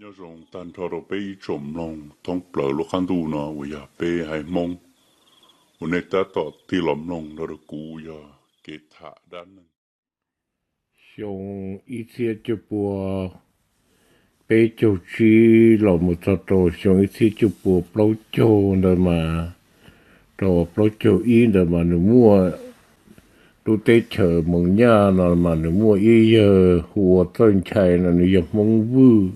Nyob zoo tag nrho rau peb ib tsoom mloog thoob plaws lub qab ntuj no uas yog peb haiv Hmoob uas nej tab tom tig los mloog nrog rau kuv yog kev tham dab neeg. Xyoo ib txhiab cuaj pua peb caug tsib los mus txog rau xyoo ib txhiab cuaj pua plaub caug ntawd mas, rau plaub caug ib ntawd mas nws muaj lub teb chaws Moos Nyaj no mas nws muaj ib yawg hu ua Txawj Nchai no, nws yog Hmoob Vwj,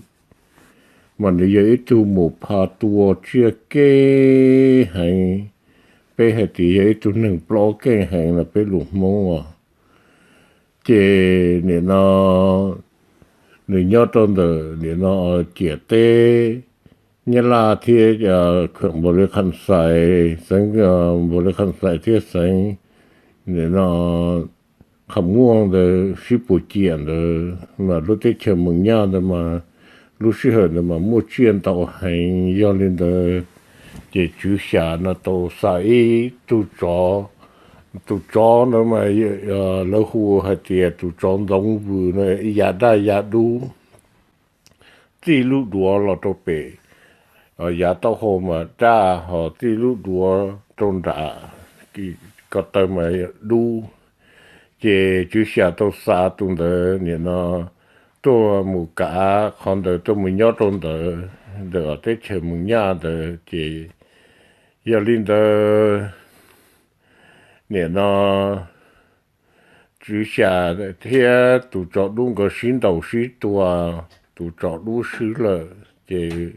mas nws yog ib tug mus pha tua tsiaj keej heev. Peb hais tias yog ib tug neeg plob keej heev no peb lus Hmoob os. Ces nim no nws nyob rau ntawm nim no ciam teb Nyab Laj thiab Npaus Lis Kham Xais, xeev Npaus Lis Kham Xais thiab xeev nim no Kham Muaj ntawd sib puas ciam ntawd mas lub teb chaws Moos Nyaj ntawd mas lub sij hawm ntawd mas muaj tsiaj ntau heev. Yog li ntawd ces Tswv Xyas no tau xa ib tug tsov, tus tsov ntawd mas lawv hu hais tias tus tsov ntxoov vwm no, yav daj yav dub, txij lub duav los rau pem, yav taub hau mas daj, ho txij lub duav rau nram ko taw mas dub. Ces Tswv Xyas tau xa tus ntawd nim no tuaj mus kav qhov ntawd, tuaj mus nyob rau ntawd, ntawm teb chaws Moos Nyaj ntawd. Ces yog li ntawd nim no Tswv Xyas thiab tus tsov dub nkawd sib ntaus sib tua, tus tsov dub swb lawm ces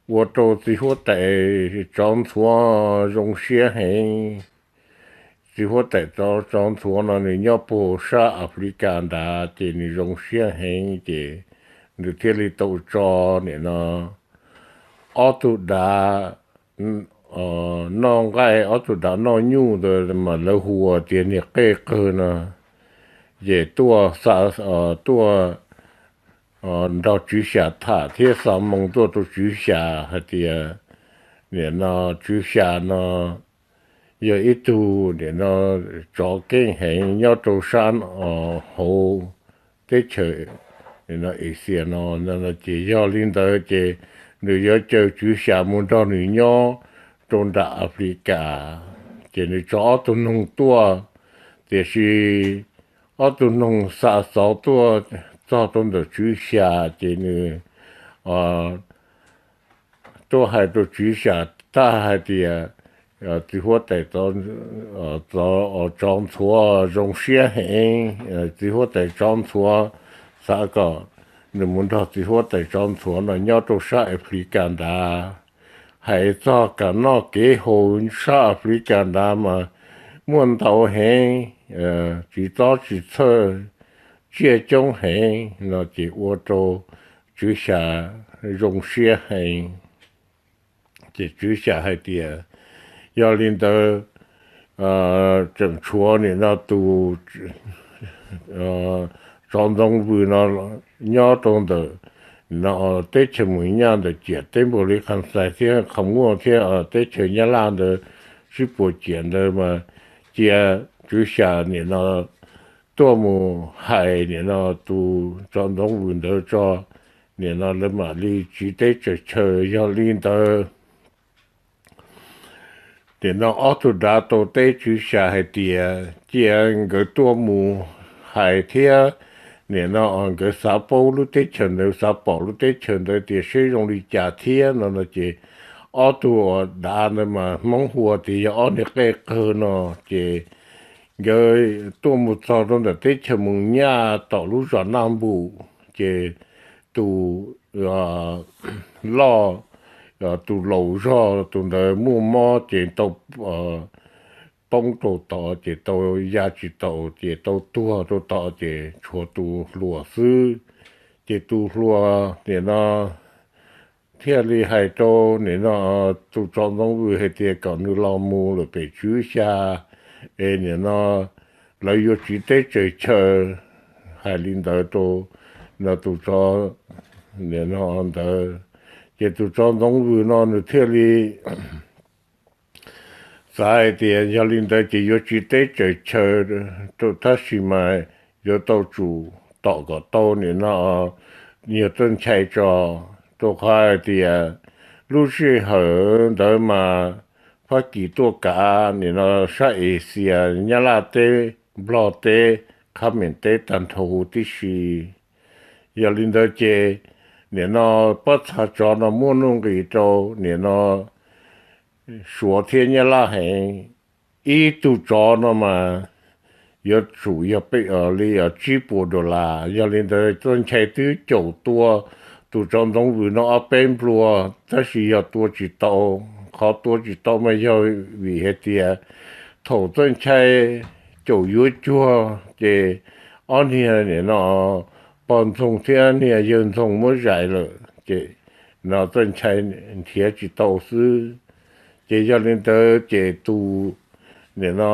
ua rau txiv huab tais tsov ntxhuav zoo siab heev. Txiv huab tais tsov ntxhuav no nws nyob puag sab Africa nrad ces nws zoo siab heev ces nws thiaj li tau tso nim no ob tug dav noj nqaij, ob tug dav noj nyuj ntawd mas lawv hu ua tias niag qej qawg no. Ces tuaj xa, tuaj nrog Tswv Xyas tham thiab xa moo tuaj rau Tswv Xyas hais tias nim no Tswv Xyas no yog ib tug nim no tsov keej heev nyob rau sab hauv teb chaws Asia no. Ces yog li ntawd ces nws yuav caw Tswv Xyas mus nrog nws nyob rau nram Africa. Ces nws tso ob tug noog tuaj, tiam sis ob tug noog xa xov tuaj txog rau ntawm Tswv Xyas ces nws tuaj hais rau Tswv Xyas tag hais tias txiv huab tais tsov ntxhuav zoo siab heev, txiv huab tais tsov ntxhuav xav kom nws mus nrog txiv huab tais tsov ntxhuav no nyob rau sab Africa nrad. Hais txog kev noj kev haus sab Africa nrad mas muaj ntau heev, tsis txob tsis txhawj, tsiaj coob heev no ces ua rau Tswv Xyas zoo siab heev. Ces Tswv Xyas hais tias yog li ntawd tseem tshuav nim no tus tsov ntxoov vwm no nyob rau ntawm no teb chaws Moos Nyaj ntawm ciam teb Npaus Lis Kham Xais thiab Kham Muaj thiab teb chaws Nyab Laj ntawd sib puas ciam ntawd mas cia Tswv Xyas nim no tuaj mus hais nim no tus tsov ntxoov vwm ntawd tso, nim no lawv mam li tsiv teb tsaws chaw. Yog li ntawd nim no ob tug dav tau teb Tswv Xyas hais tias cia nkawd tuaj mus hais thiab nim no nkawd xav paub lub teb chaws ntawd, xav pom lub teb chaws ntawd tias seb zoo li cas thiab no no ces ob tug dav ntawd mas Hmoob hu tias yog ob niag qej qawg no. Ces nkawd tuaj mus txog rau ntawm teb chaws Moos Nyaj tom lub zos Naj Npum, ces tus loj, tus laus zog tus ntawd muaj mob ces tau poob rau tod ces tau ya tsis taus ces tau tuag rau tod ces tshuav tus hluas xwb. Ces tus hluas nim no thiaj li hais rau nim no tus tsov ntxoov vwm hais tias kom nws los mus lawm pem Tswv Xyas es nim no lawv yuav tsiv teb tsaws chaw. Hais li ntawd rau no tus tsov ntawd, ces tus tsov ntxoov vwm no nws thiaj li xav hais tias yog li ntawd ces yuav tsiv teb tsaws chaw rau tab sis mas yuav tau tsum tom kom tau nim no niag Txawj Nchai tso. rau qhov hais tias lub sij hawm ntawd mas Fab Kis tuaj kav nim no sab Axias, Nyab Laj teb, Nplog teb, Qhab Meem teb tag nrho huv tib si. Yog li ntawd ces nim no pob txha tsov no muaj nuj nqis rau nim no Suav thiab Nyab Laj heev. Ib tug tsov no mas yuav tsum yog peb li tsib puas dollar. Yog li ntawd Txawj Nchai twb caum tua tus tsov ntxoov vwm no ob peb nplua, tab sis yog tua tsis tau. Qhov tua tsis tau mas yog vim hais tias thaum Txawj Nchai caum yuav cuag ces ob niag nim no pog ntxoog thiab niag yawg ntxoog muab zais lawm ces no Txawj Nchai nrhiav tsis tau xwb. Ces yog li ntawd ces tus nim no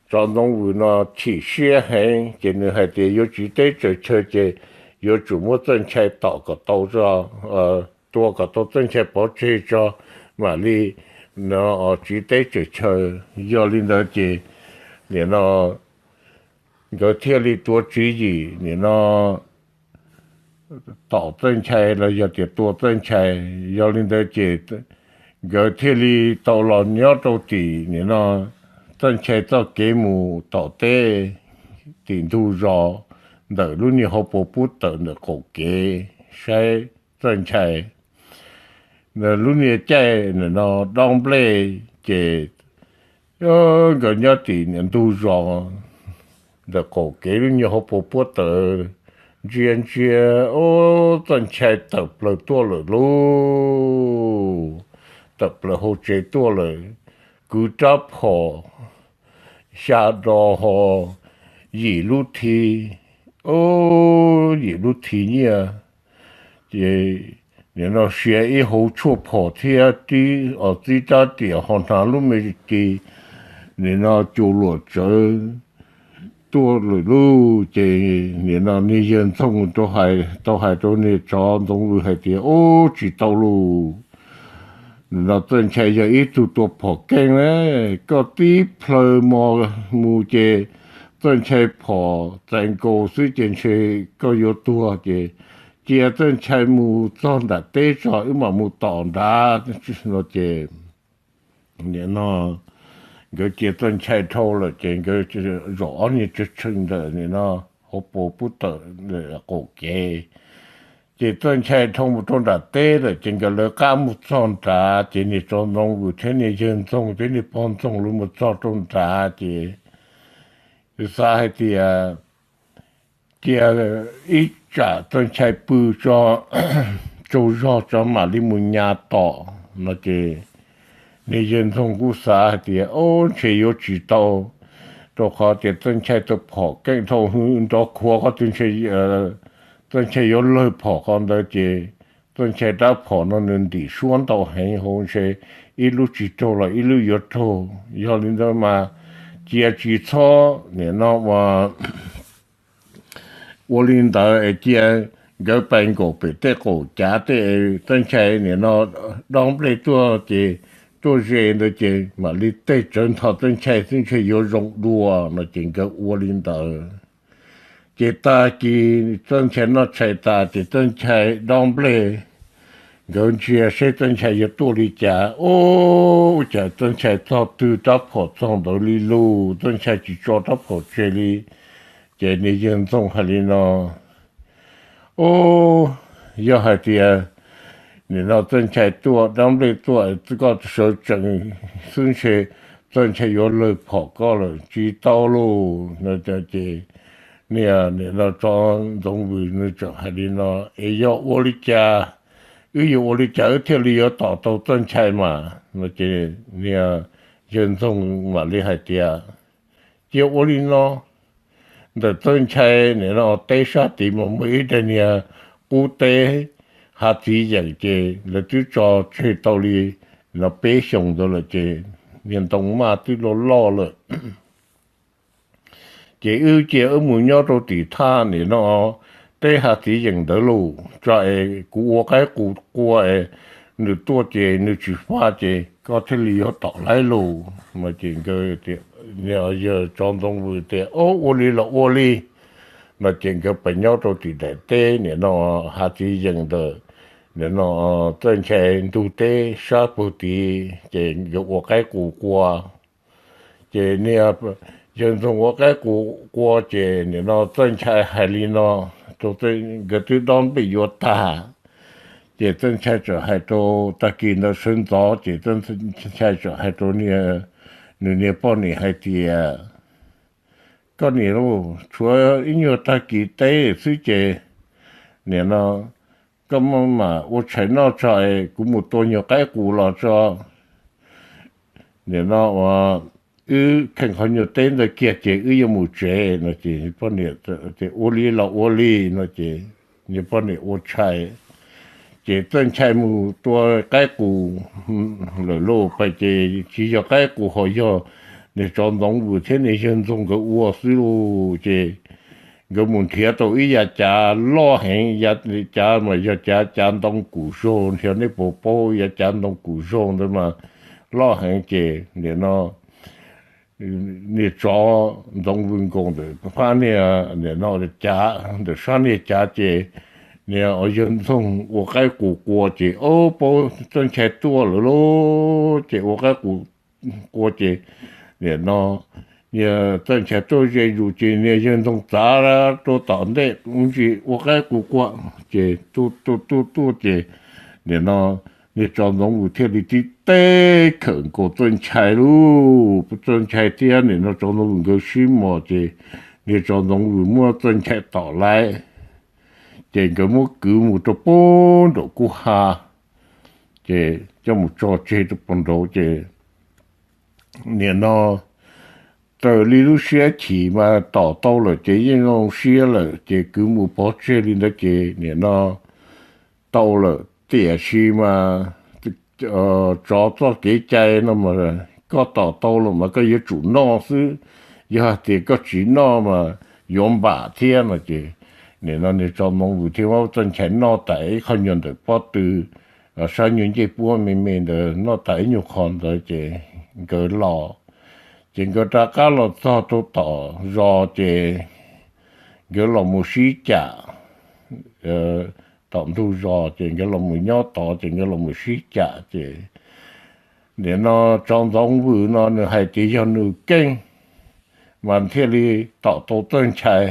tsov ntxoov vwm no chim siab heev ces nws hais tias yuav tsiv teb tsaws chaw ces yuav tsum muab Txawj Nchai tom kom tau, tua kom tau Txawj Nchai pov tseg tso mam li no tsiv teb tsaws chaw. Yog li ntawd ces nim no nkawd thiaj li tuav tswv yim nim no tom Txawj Nchai los yog tias tua Txawj Nchai. Yog li ntawd ces nkawd thiaj li tau los nyob rau tim nim no Txawj Nchai txoj kev mus tom teb tim ntug zos ntawm lub niag hauv paus pub tawm ntawm qaum kev saib Txawj Nchai. Lub niag caij no dob nplej ces nkawd nyob tim ntug zos ntawm qaum kev lub niag hauv paus pub tawm, ntsia ntsia, ub, Txawj Nchai tawm plaws tuaj lawm lauj, tawm plaws hauv tsev tuaj lawm, kwv rab phom xya do ho yim lub thi, ub, yim lub thi nyiaj. Ces nim no sia ib hauv tshuaj phom thiab tib, txib rab riam ho hnav lub me ris, nim no cua luam tsawv tuaj lawm lauj. Ces nim no niag yawg Ntxoog tau hais rau niag tsov ntxoov vwm hais tias, ub, tsis tau lauj, nim no Txawj Nchai yog ib tug tua phom keej na, koj tib plhaw mos mus ces Txawj Nchai phom txais nkaus xwb ces ntshe koj yuav tuag. Ces cia Txawj Nchai mus txog nram teb tso wb mam mus tom nrad no ces nim no nkawd cia Txawj Nchai dhau lawm ces nkawd zaum ob niag tsawg tsheej ntawm nim no hauv paus pub tawm qaum kev. Ces Txawj Nchai dhau mus rau nram teb lawm ces nkawd lawv qab mus txog nrad ces niag tsov ntxoov vwm thiab niag yawg Ntxoog thiab niag pog Ntxoog lawv mus txog rau nrad ces xav hais tias cia ib tsam Txawj Nchai pw tso, tsaug zog tso mam li mus nyas tom no ces niag yawg Ntxoog kuj xav hais tias, ub, ntshe yuav tsis tau, rau qhov tias Txawj Nchai tus phom keej dhau hwv nrov khuav qhov twg ntshe Txawj Nchai yuav lawg phom qhov ntawd ces Txawj Nchai rab phom no nws ntim suab ntau heev hauv ntshe ib lub tsis raug los ib lub yuav raug. Yog li ntawd mas cia tsis txhob nim no ua li ntawd es cia nkawd pais nkaum pem tej qaum cav tej Txawj Nchai nim no dob nplej tuaj ces tuaj ze ntawd ces mam li tej tsawv ntho Txawj Nchai xwb ntshe yuav zoo dua no ces nkawd ua li ntawd. Ces tag kis Txawj Nchai noj tshais tas ces Txawj Nchai dob nplej, nkawd ntsia seb Txawj Nchai yuav tuaj li cas. Ub, cas Txawj Nchai txog twg rab phom txog ntawd li lauj, Txawj Nchai tsis tso rab phom tseg li. Ces niag yawg Ntxoog hais li no, ub, yog hais tias nim no Txawj Nchai tuaj dob nplej tuaj koj sawv tsees xwb ntshe Txawj Nchai yuav lawg phom koj lawm tsis tau lauj no ces niag nim no tsov ntxoov vwm nws tseem hais li no, es yog ua li cas, wb yuav ua li cas wb thiaj li yuav tom tau Txawj Nchai mas no ces niag yawg Ntxoog mam li hais tias, cia ua li no, ntawm Txawj Nchai nim no teb sab tid mas muaj ib daim niag qub teb hav txiv yeem ces lawv twb tso tseg tau li no peb xyoos ntawd lawm ces niag ntoo maj twb loj loj lawm. Ces wb cia wb mus nyob rau tim thaj nim no teb hav txiv yeem ntawd lauj, tso es kuv ua qaib qus qua es nws tuaj ces nws tsis faj ces koj thiaj li yuav tom laib lauj no ces nkawd, yawg tsov ntxoov vwm tias, ub, ua li los ua li no ces nkawd pais nyob rau tim daim teb nim no hav txiv yeem ntawd. nim no Txawj Nchai ntug teb sab pug tid ces nkawd ua qaib qus qua. Ces niag yawg Ntxoog ua qaib qus qua ces nim no Txawj Nchai hais li no, nkawd twb dob nplej yuav tag, ces Txawj Nchai txawm hais rau, tag kis ntawd sawv ntxov ces Txawj Nchai txawm hais rau nws niag poj niam hais tias, koj niam lauj, tshuav ib nyuag tag kis teb xwb ces nim no koj mam ua tshais noj tso, kuv mus tua nyuag qaib qus los tso, nim no ua wb kheej qhov nyuag teb ntawd kiag ces wb yuav mus tsev no ces poj niam tias ua li los ua li no ces niag poj niam ua tshais, ces Txawj Nchai mus tua qaib qus lawm lauj. Pais ces tsis yog qaib qus ho yog niag tsov ntxoov vwm thiab niag yawg Ntxoog nkawd ua xwb lauj. Ces nkawd mus nrhiav tau ib yav cav loj heev, yav cav mas yog cav cav ntoo kum zaug, nrhiav nej puas paub yav cav ntoo kum zaug ntawd mas loj heev. Ces nim no niag tsov ntxoov vwm nkaus ntawm phab niag nim no cav, ntawm sab niag cav ces niag yawg Ntxoog ua qaib qus qua ces ob paub Txawj Nchai tuaj lawm lauj. Ces ua qaib qus qua ces nim no niag Txawj Nchai tuaj ze zus ces niag yawg Ntxoog txav rau tom ntej ntsis ua qaib qus qua, ces tuaj tuaj tuaj tuaj ces nim no niag tsov ntxoov vwm thiaj li tib teg khawm nkaus Txawj Nchai lauj. Txawj Nchai thiab nim no tsov ntxoov vwm nkawd sib mos ces niag tsov ntxoov vwm muab Txawj Nchai tom lawm, ces nkawd muab kwv mus rau pem nraum kuj ha, ces coj mus tso tseg rau pem nraud ces nim no raws li lub siab chim mas tom tau lawm ces yeej zoo siab lawm, ces kwv mus pov tseg li ntawd ces nim no tau lawm. Tiam sis mas tsov txoj kev cai no mas koj tom tau los mas koj yuav tsum noj xwb, yog hais tias koj tsis noj mas yuav npam thiab no ces nim no niag tsov ntxoov vwm thiaj muab Txawj Nchai noj tas ib qho nyuag ntawm pob tw, sab nyuag ncej puab me me ntawd, noj tas ib nyuag qho ntawd ces nkawd los, ces nkawd rov qab los txog rau tom zos ces nkawd los mus sib cam tom ntug zos ces nkawd los mus nyob tod ces nkawd los mus sib cam ces nim no tsov ntxoov vwm no nws hais tias yog nws keej mas thiaj li tom tau Txawj Nchai.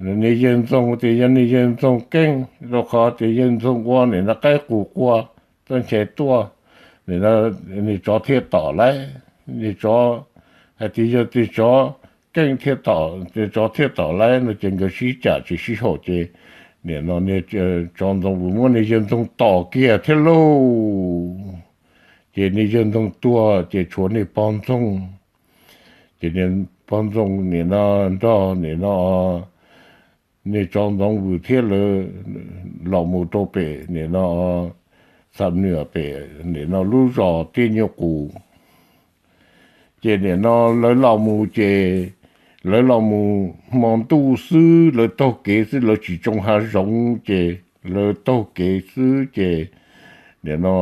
Niag yawg Ntxoog tias yog niag yawg Ntxoog keej, rau qhov tias yawg Ntxoog ua nim no qaib qus qua, Txawj Nchai tuaj, nim no niag tsov thiaj tom lawm. Niag tsov hais tias yog tias tsov keej thiaj tom, tsov thiaj tom lawm no ces nkawd sib cam tsis sib haum ces nim no niag tsov ntxoov vwm muab niag yawg Ntxoog tom kiag thiab lauj. Ces niag yawg Ntxoog tuag ces tshuav niag pog Ntxoog. Ces niag pog Ntxoog nim no nrog nim no niag tsov ntxoov vwm thiab lawv los mus rau pem nim no Xam Nuam pem nim no lub zos Tiaj Nyuj Qus. Ces nim no lawv los mus ces lawv los mus hmo ntuj xwb, lawv taug kev xwb, lawv tsis tsoo hav zoov ces lawv taug kev xwb ces nim no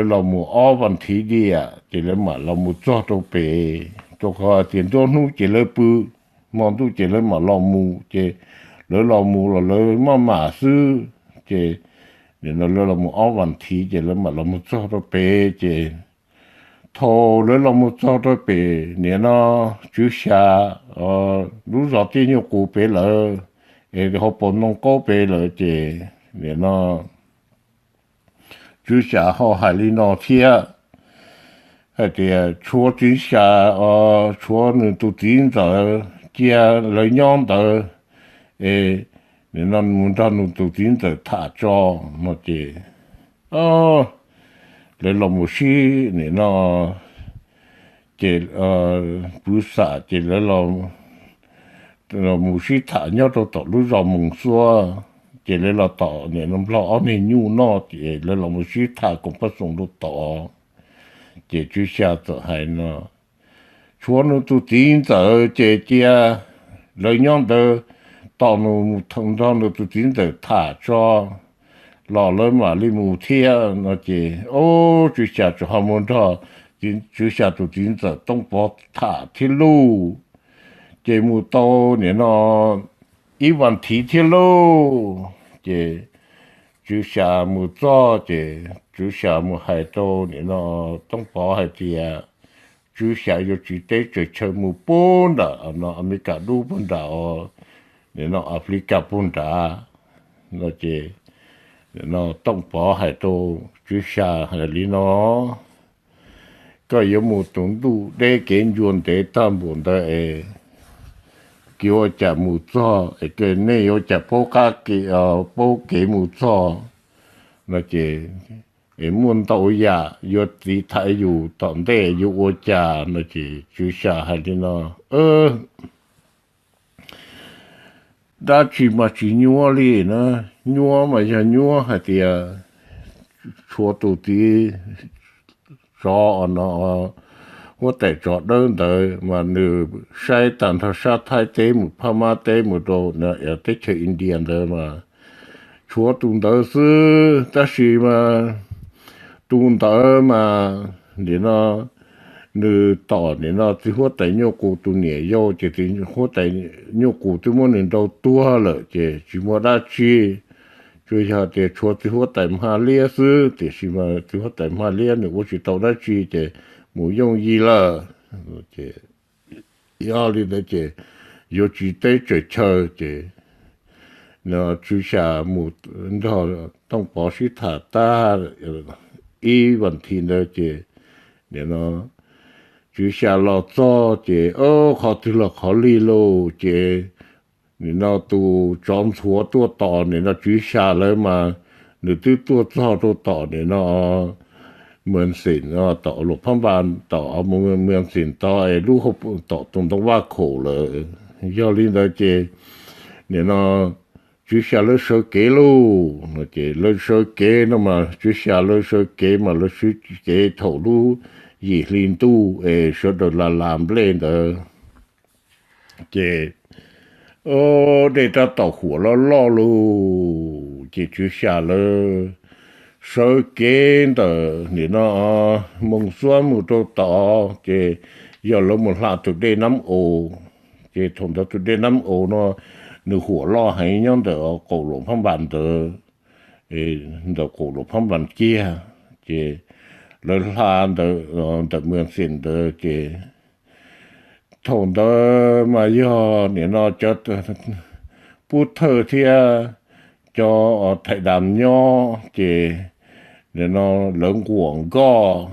lawv los mus ob vas thiv diam ces lawv mam los mus txog rau pem, rau qhov tias nruab hnub ces lawv pw, hmo ntuj ces lawv mam los mus ces lawv los mus los lawv maj mam xwb ces nim no lawv los mus ob vas thiv ces lawv mam los mus txog rau pem ces thaum lawv los mus txog rau pem nim no Tswv Xya lub zos Tiaj Nyuj Qus pem lawm, es hauv paus ntoo qaub pem lawm ces nim no Tswv Xya ho hais li no thiab, hais tias tshuav Tswv Xya, tshuav nws tus txiv ntxawm cia lawv nyob ntawd, es nim no mus nrog nws tus txiv ntxawm tham tso no ces lawv los mus sib nim no ces pw xam ces lawv los mus sib tham nyob rau tom lub zos Moos Xuab, ces lawv los tom nim no Nplog ob niag nyuj noj ces lawv los mus sib tham koom pab xoom rau tod. Ces Tswv Xya txawm hais no, tshuav nws tus txiv ntxawm ces cia lawv nyob ntawd tos nws mus nrog nws tus txiv ntxawm tham tso los lawv mam li mus thiab no ces, o, Tswv Xya txawm ho mus nrog Tswv Xya tus txiv ntxawm Tooj Pov tham thiab lauj. Ces mus tau nim no ib vas thiv thiab lauj, ces Tswv Xya mus txog ces Tswv Xya mus hais rau nim no Tooj Pov hais tias Tswv Xya yuav tsiv teb tsaws chaw mus puag nram no Amelikas dub puag nram, nim no Africa puag nrad no ces no Tooj Pov hais rau Tswv Xya hais li no, koj yuav mus tus ntuj deb kev ncua ntev tag npaum ntawd es koj ua cas mus txog es koj nej yuav ua cas paub qab kev, paub kev mus txog no ces es muaj ntau yam yuav txiv thaiv yus tom ntej yuav ua cas no ces Tswv Xya hais li no, dab tsi mas tsis nyuaj li na, nyuaj mas yog nyuaj hais tias tshuav tus txiv tsov no, huab tais tsov dawb ntawd mas nws saib tag nrho sab Thaib teb mus Phab Mab teb mus rau teb chaws India ntawd mas tshuav tus ntawd xwb, tab sis mas tus ntawd mas nim no nws tom nim no txiv huab tais Nyuj Qus tus niam yau ces txiv huab tais Nyuj Qus twb muab nws nrau tuag lawm ces tsis muaj dab tsi, tsuas yog tias tshuav txiv huab tais Hma Liab xwb, tiam sis mas txiv huab tais Hma Liab nws ua tsis tau dab tsi ces mus yooj yim lawm. Yog li ntawd ces yuav tsiv teb tsaws chaw ces no Tswv Xya mus nrog Tooj Pov sib tham tag ib vas thiv ntawd ces nim no Tswv Xya los txog ces qhov twg los qhov lig lauj ces nim no tus tsov ntxhuav tuaj tos nim no Tswv Xya lawv mas nws twb tuaj txog rau tom nim no Mws Xeem, tom Luam Phab Npas, tom Mws Xeem tod es lub hauv tom tus ntoo Vaj Khaum lawm. Yog li ntawd ces nim no Tswv Xya lawv sawv kev lauj no ces lawv sawv kev no mas Tswv Xya lawv sawv kev mas lawv sawv kev thaum lub yim hli ntuj es sawv daws las las nplej ntawd ces dej tab tom huam loj loj lauj ces Tswv Xya lawv sawv kev ntawm nim no Moo Xuab mus rau tod ces yog lawv mus hla tus dej Nab Aus. Ces thaum ntawd tus dej Nab Aus no nws huam loj heev nyob ntawm qaum Luam Phab Npas ntawd, ntawm qaum Luam Phab Npas kiag ces lawv hla ntawm Mws Xeem ntawd ces thaum ntawd mas yog nim no cov pub thawj thiab cov thais das nyob ces nim no lawv nquam nkoj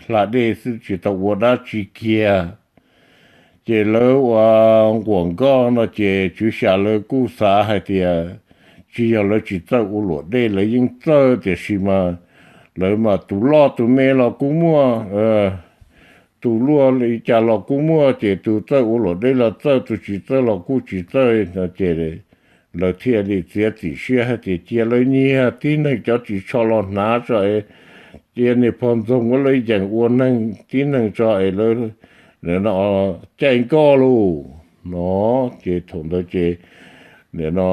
hla dej xwb tsis tau ua dab tsi kiag. Ces lawv ua nquam nkoj no ces Tswv Xya lawv kuj xav hais tias tsis yog lawv tsis txawj ua luam dej, lawv yeej txawj tiam sis mas lawv mas tus loj tus me los kuj muaj, tus luaj li cas los kuj muaj, ces tus txawj ua luam dej los txawj, tus tsis txawj los kuj tsis txawj no ces lawv thiaj li txiav txim siab hais tias cia lawv nyiag tib neeg cov ris tsho los hnav tso es cia niag pog ntxoog muab lawv yeem ua neeg tib neeg tso es lawv caij nkoj lauj no. Ces thaum ntawd ces nim no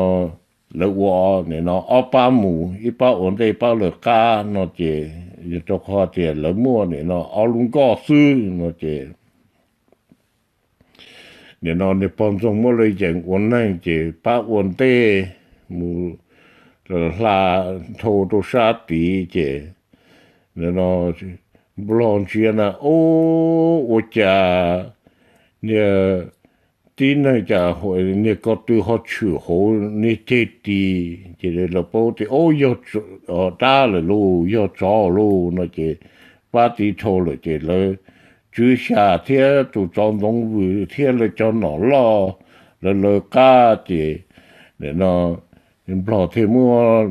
lawv ua nim no ob pab mus, ib pab ua ntej pab lawv qab no ces yog rau qhov tias lawv muaj nim no ob lub nkoj xwb no ces nim no niag pog ntxoog muab lawv yeem ua neeg ces pab ua ntej mus hla dhau rau sab tid ces nim no nplog ntsia na, ub, ua cas niag tib neeg cas niag ko tw ho tshwm hauv niag ceg ris, ces lawv paub tias ub, yog dab lawm lauj, yog tsov lauj no ces pab tiv dhau lawm ces lawv Tswv Xya thiab tus tsov Ntxoov Vwm thiab lawv cov nom loj lawv lawv qab ces nim no nplog thiaj muab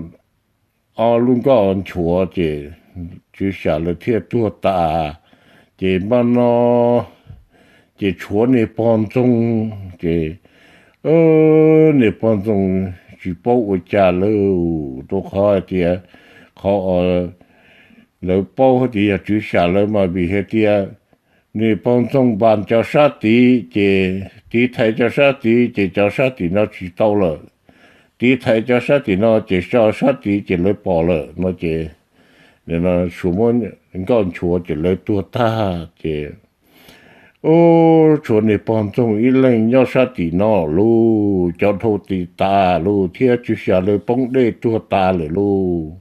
ob lub nkoj nchuav ces Tswv Xya lawv thiaj tuag tas. Ces npaj no ces tshuav niag pog ntxoog ces niag pog ntxoog tsis paub ua cas lawm, rau qhov hais tias qhov lawv paub hais tias yog Tswv Xya lawv mas vim hais tias niag pog ntxoog npas cov sab tid ces tiv thaiv cov sab tid ces cov sab tim no tsis tau lawm, tiv thaiv cov sab tim no ces cov sab tid ces lawv pom lawm no ces suav muab nkoj nchuav ces lawv tuag tag ces ub, tshuav niag pog ntxoog ib leeg nyob sab tim no lauj, cov dhau tim tas lauj thiab Tswv Xya lawv poob dej tuag tas lawm lauj.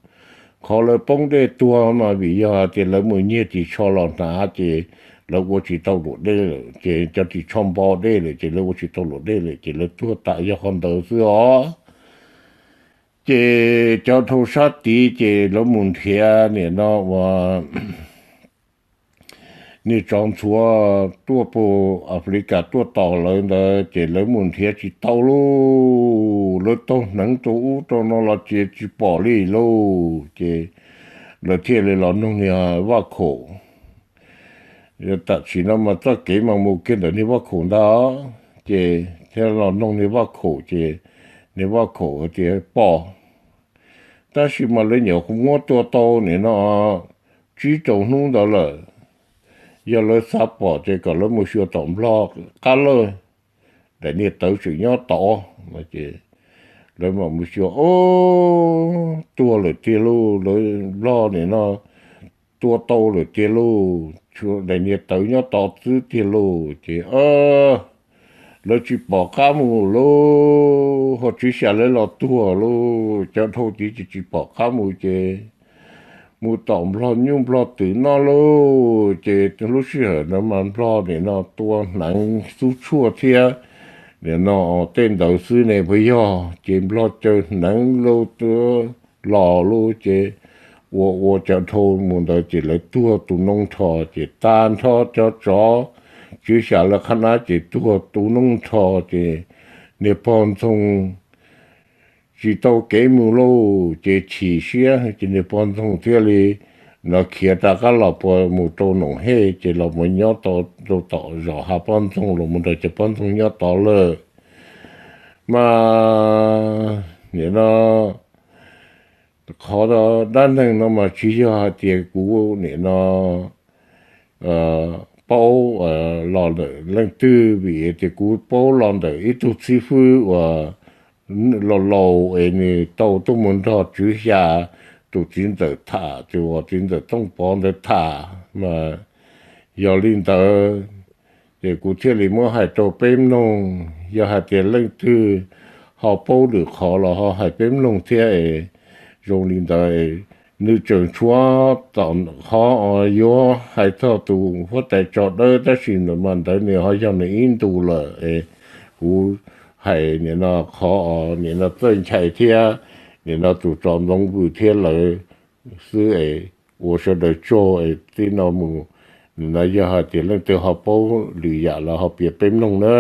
qhov lawv poob dej tuag mas vim yog hais tias lawv mus nyiag ris tsho los hnav ces lawv ua tsis tau luam dej lawm, ces cov ris tsho npo dej lawm ces lawv ua tsis tau luam dej lawm ces lawv tuag tas yog qhov ntawd xwb os. Ces cov dhau sab tid ces lawv mus nrhiav nim no uas niag tsov ntxhuav tuaj puag Africa tuaj tos lawv ntawd ces lawv mus nrhiav tsis tau lauj, lawv taug hneev rau ub rau no los tsis, tsis pom li lauj. Ces lawv thiaj li los noog niag Vaj Khaum. Tam sim no mas txoj kev mas mus kiag ntawm niag Vaj Khaum ntag, ces thiaj los noog niag Vaj Khaum ces niag Vaj Khaum hais tias pom, tab sis mas lawv nyuam qhuav muab tua tau nim no tsib rau hnub ntawd lawm. Yog lawv xav pom ces kom lawv mus xyuas tom Nplog qab lawj, daim niag tawv tseem nyob tod. Lawv mam mus xyuas, o, tuag lawm tiag lauj, lawv Nplog nim no tua tau lawm tiag lauj, daim niag tawv nyob tod xwb tiag lauj. Ces lawv tsis pom qab mus lauj, ho tswv xya lawv los tuag lauj, cov dhau tid ces tsis pom qab mus ces mus tom Nplog nyuj Nplog twm noj lauj. Ces lub sij hawm ntawd mas Nplog nim no tua hneev xub tshuaj thiab nim no tej ntawd xwb ne puas yog, ces Nplog caw hneev lauj, tua los lauj, ces ua ua cov dhau mus ntawd ces lawv tuag tu noob nrho, ces tag nrho cov tsov tswv xya lawv qhab nab ces tuag tu noob nrho. Ces niag pog ntxoog tsis tau kev mus lauj, ces chim siab ces niag pog ntxoog thiaj li no khiav rov qab los puag mus rau Noom Hej, ces los mus nyob rau tom zos Hav Pob Ntxoog, los mus nrog cov pog ntxoog nyob tod lawm. Mas nim no qhov dab neeg no mas tsis yog hais tias kuv nim no paub los ntawm leej twg, vim tias kuv paub los ntawm ib tug xib fwb uas laus laus es nws tau tuaj mus nrog tswv xya tus txiv ntxawm tham, tus uas txiv ntxawm Tooj Pov ntawd tham mas yog li ntawd, ces kuv thiaj li muab hais rau peb mloog. Yog hais tias leej twg ho paub lwm qhov los ho hais peb mloog thiab es zoo li ntawd, nws tseem tshuav tom qhov yuav hais txog tus huab tais tsov dawb, tab sis mas ntawd nws ho yog nws ib ntus lawm es kuv hais nim no qhov nim no Txawj Nchai thiab nim no tus tsov ntxoov vwm thiab lawv xwb es ua sawv daws tsaug es txij no mus nim no yog hais tias leej twg ho paub lwm yam los ho piav peb mloog na.